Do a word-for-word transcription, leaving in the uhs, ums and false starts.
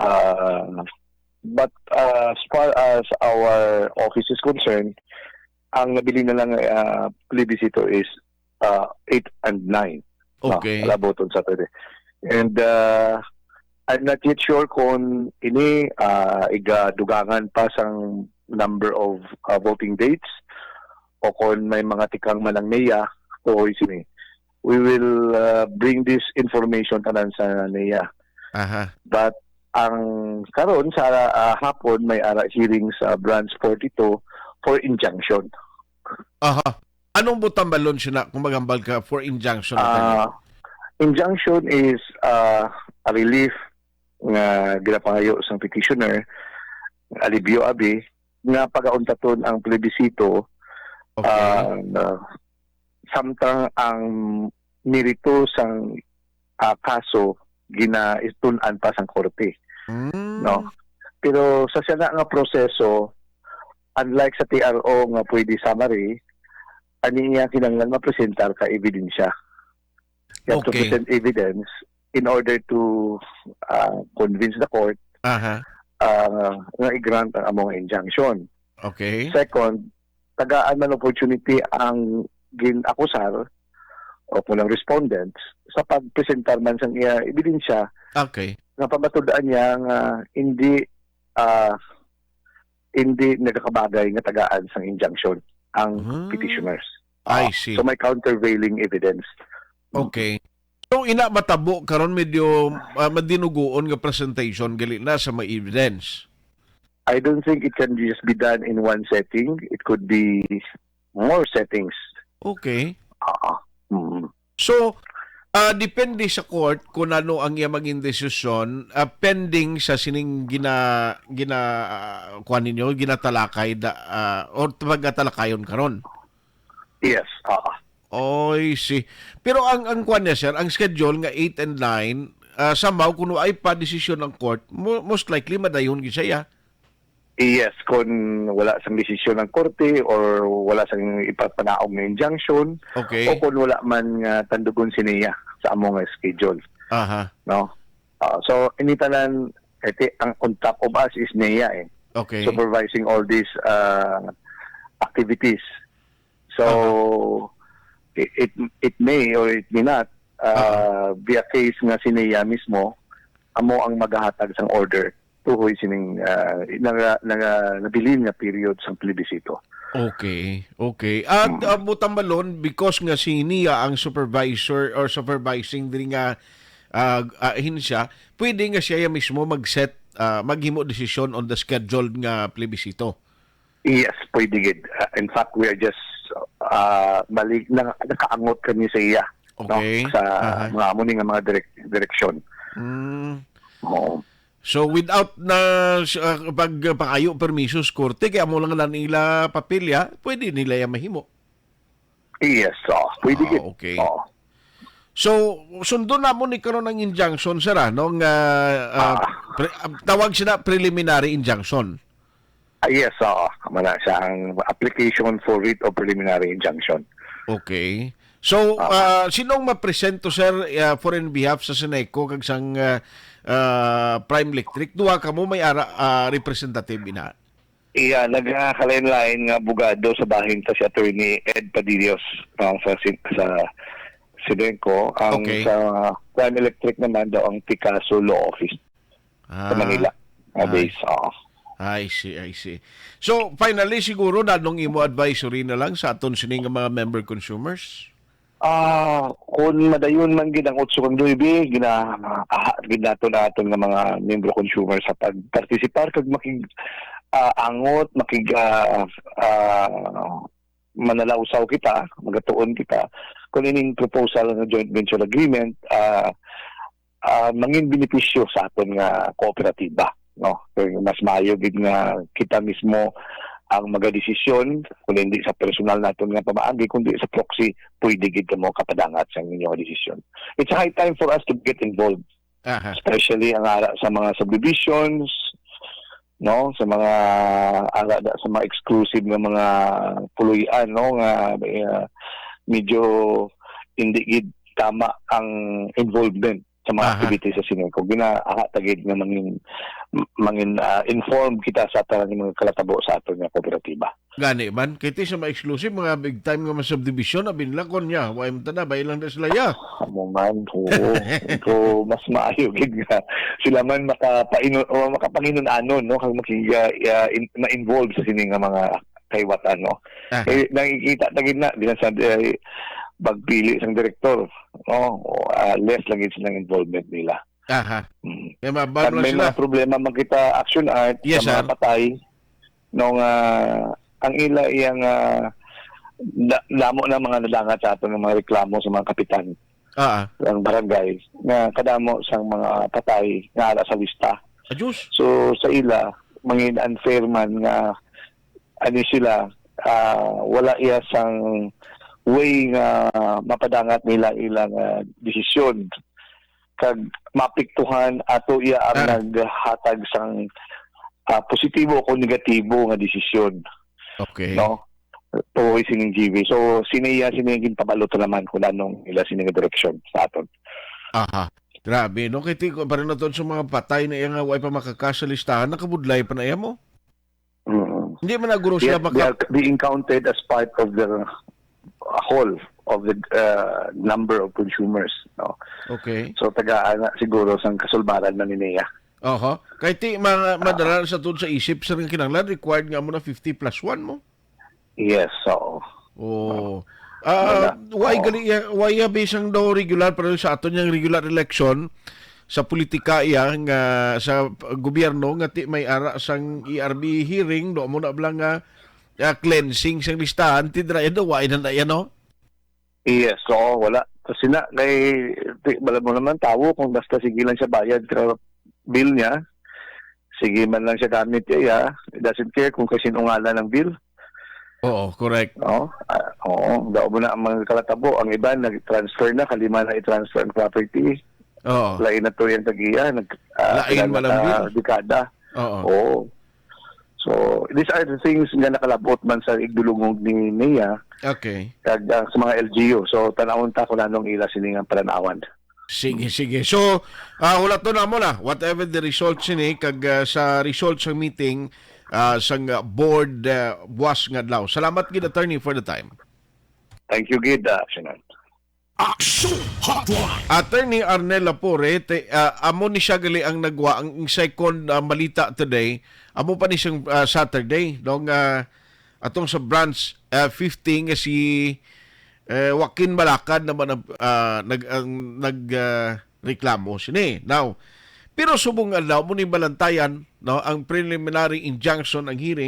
Uh, but uh, as far as our office is concerned, ang nabilin na lang uh, plebiscito is uh, eight and nine. No? Okay. Palabot on Saturday. And uh, I'm not yet sure kung ini uh, igadugangan pa sang number of uh, voting dates o kung may mga tikang man ang NEA, tuhoy sini. We will uh, bring this information tanan sa NEA. Aha. But ang karon sa uh, hapon may ara hearing sa Branch forty-two for injunction. Aha. Anong butang balon sina kung maghambal ka for injunction, attorney? Ah, injunction is ah, a relief nga ginapangayo sang petitioner, alibyo abi, nga pagauntaton ang plebisito. Okay. Ah, na, samtang ang merito sang ah, kaso ginaistun-an pa sang korte, Mm. no? Pero sa sana nga proseso, unlike sa T R O nga pwede summary, ani iya kinahanglan mapresentar ka ebidensya. You have to Okay. present evidence in order to ah, convince the court Aha. ah, nga i-grant ang among injunction. Okay. Second, tagaan man opportunity ang gin-akusar o kung ang respondents sa pagpresentar man sang iya ebidensya Okay. nga pamatud-an niya nga hindi ah, hindi nagakabagay nga tagaan sang injunction ang Hmm. petitioners. I Ah, see. So may countervailing evidence. Okay. So, ina matabo karon medyo ah, madinuguon nga presentation gali na sa may evidence. I don't think it can just be done in one setting. It could be more settings. Okay. Ah, mm. So, ah, depende sa court kung ano ang iya maging desisyon, ah, pending sa sining gina gina ah, kuan ninyo, ginatalakay da, ah, or pagatalakayon karon. Yes, ah. Oy, si Pero ang ang kuan niya, sir, ang schedule nga eight and nine, ah, somehow kung ay pa desisyon ng court, mo, most likely madayhon gid siya. Yes, kung wala sang desisyon ng korte or wala sang ipapanaog nga injunction Okay. o kung wala man nga tandugon siniya sa amo nga schedule, Aha. no? Ah, so ini tanan iti ang on top of us is NEA eh. Okay. Supervising all these uh, activities. So it, it it may or it may not uh, be a case nga si NEA mismo amo ang magahatag sang order tuhoy sining ah, naga, naga, nabilin nga period sang plebisito. Okay, okay. At Mm. ah, butang balon, because nga si NEA ang supervisor or supervising diri nga ah, ahensya, pwede nga siya mismo mag-set, ah, maghimo desisyon on the scheduled nga plebisito. Yes, pwede gid. Ah, in fact, we are just ah, balik na nakaangot kami sa iya, no? Okay. Sa Aha. mga amo ni nga mga direk- direksyon. Mm. Oo. So without na uh, pagpangayo permiso sa korte, kay amo lang na nila papilya, pwede nila yan mahimo. Yes, oh, pwede Ah, gid. okay. Oh. So, sundo na mo ni karon ang injunction, sir, ah, no? Nga, ah, Ah. pre- ah, tawag sila preliminary injunction. Ah, yes, oo. Mana siya ang application for writ of preliminary injunction. Okay. So, Ah. ah, sinong mapresento, sir, ah, for in behalf sa Seneco kag sang ah, ah, Prime Electric? Duha kamo may ara ah, representative ina. Iya, nagkalain-lain nga abogado sa bahin ta si Attorney Ed Padillos, no, sa sin- sa Seneco. Ang Okay. sa Prime Electric naman daw ang Picasso Law Office sa Ah. Manila. Nga Ay. base, oo. I see, I see. So, finally, siguro, nanong imo advisory na lang sa aton sini nga mga member consumers? Ah, kung madayon man gid ang otso kag nuebe, gina aha, gid nato na aton nga mga miyembro consumer sa pag-participar kag makig ah, angot, makig ah, ah, manalawsaw kita, magatuon kita kung ining proposal nga joint venture agreement ah, ah, mangin benepisyo sa aton nga kooperatiba, no? Kay mas maayo gid nga kita mismo ang magadesisyon, kung hindi sa personal naton nga pamaagi, kundi sa proxy, pwede gid kamo kapadangat sa inyo nga desisyon. It's high time for us to get involved, Aha. especially ang ara sa mga subdivisions, no, sa mga ara da- sa mga exclusive nga mga puloy-an, no, nga uh, medyo hindi gid tama ang involvement sa mga Aha. activities sa Sineco. Ginaaha ta gid nga mangin-, mangin, ah, informed kita sa tanang mga kalatabo sa aton nga kooperatiba. Gani man, kay ti sa mga exclusive, mga big time nga mga subdivision, abin lang kon niya, wa man ta na, bay lang na sila ya. Amo man, oo. So, mas maayo gid nga sila man makapaino-, o makapanginun-anon, no? Kag makig-, ah, ah, in-, ma-involve sa sini nga mga kaiwatan, no? Aha. Eh, nakikita ta gid na, bisan sa, eh, pagpili sang direktor, no? O, ah, less lang gid silang involvement nila. Aha. Mm. Kaya mabal Kag lang may sila. mga problema man kita, Action Art, Yes, sa mga sir. patay, no, nga ang ila iyang, ah, da-, damo na mga nadangat sa aton nga mga reklamo sa mga kapitan Ah, ah. ng barangay nga kadamo sang mga patay nga ara sa lista. Ajus. So, sa ila, mangin unfair man nga ani sila, ah, wala iya sang way nga mapadangat nila ilang, ah, desisyon. Kag mapiktuhan ato iya ang Ah. naghatag sang, ah, positibo o negatibo nga desisyon, Okay. no? Tuhoy sining G V. So, sini iya, sini ang ginpabalo ta naman kung anong ila sini nga direksyon sa aton. Aha. Grabe, no? Kay ti-, pareho na to sa mga patay na iya nga way pa makakasa listahan, nakabudlay pa na iya mo? Mm. Hindi man na guro Yes, sila they maka- are being counted as part of the whole of the, uh, number of consumers, no? Okay. So, tagaan na siguro sang kasulbaran na ni niya. Oho. Kay ti, mga Ah. madala sa tun sa isip, sir, nga kinahanglan, required nga mo na fifty plus one mo? Yes, oo. Oo. Ah, Wala. why Oo. gali, why ya bisang daw regular, pero sa aton yang regular election, sa politika iya nga sa gobyerno nga ti may ara sang E R B hearing, do mo na bala nga, ah, cleansing sang listahan, ti dira yan daw, why na na yan, no? Yes, oo, wala. Kasi na, kay, ti, bala mo naman, tawo, kung basta sige lang siya bayad sa bill niya, sige man lang siya gamit, eh, ah. It doesn't care kung kasin-o ngalan ang bill. Oo, correct. No? Ah, oo, daw mo na ang mga kalatabo. Ang iba, nag-transfer na, kalima na i-transfer ang property. Oo. Lain na to yung tag-iya, nag, ah, Lain pila na malambil. ka dekada. Oo. Oo. So, these are the things nga nakalabot man sa igdulungog ni Nia Okay. kag, ah, sa mga L G U. So, tanawon ta kung anong ila sini nga palanawan. Sige, sige. So, ah, hulaton na mo na, whatever the result sini, kag, ah, sa result sa meeting, ah, sang, ah, board, ah, buwas nga adlaw. Salamat gid, attorney, for the time. Thank you gid, ah, Action Art. Action Hotline. Attorney Arnel Lapore, te-, ah, amo ni siya gali ang nagwa ang, ang second, ah, balita today. Amo pa ni siyang, ah, Saturday, no, nga atong sa branch, ah, fifty nga si, eh, Joaquin Malacad naman ang, ah, nag-, ang nag-, ah, reklamo sini. Now, pero subong adlaw mo ni balantayan, no, ang preliminary injunction, ang hearing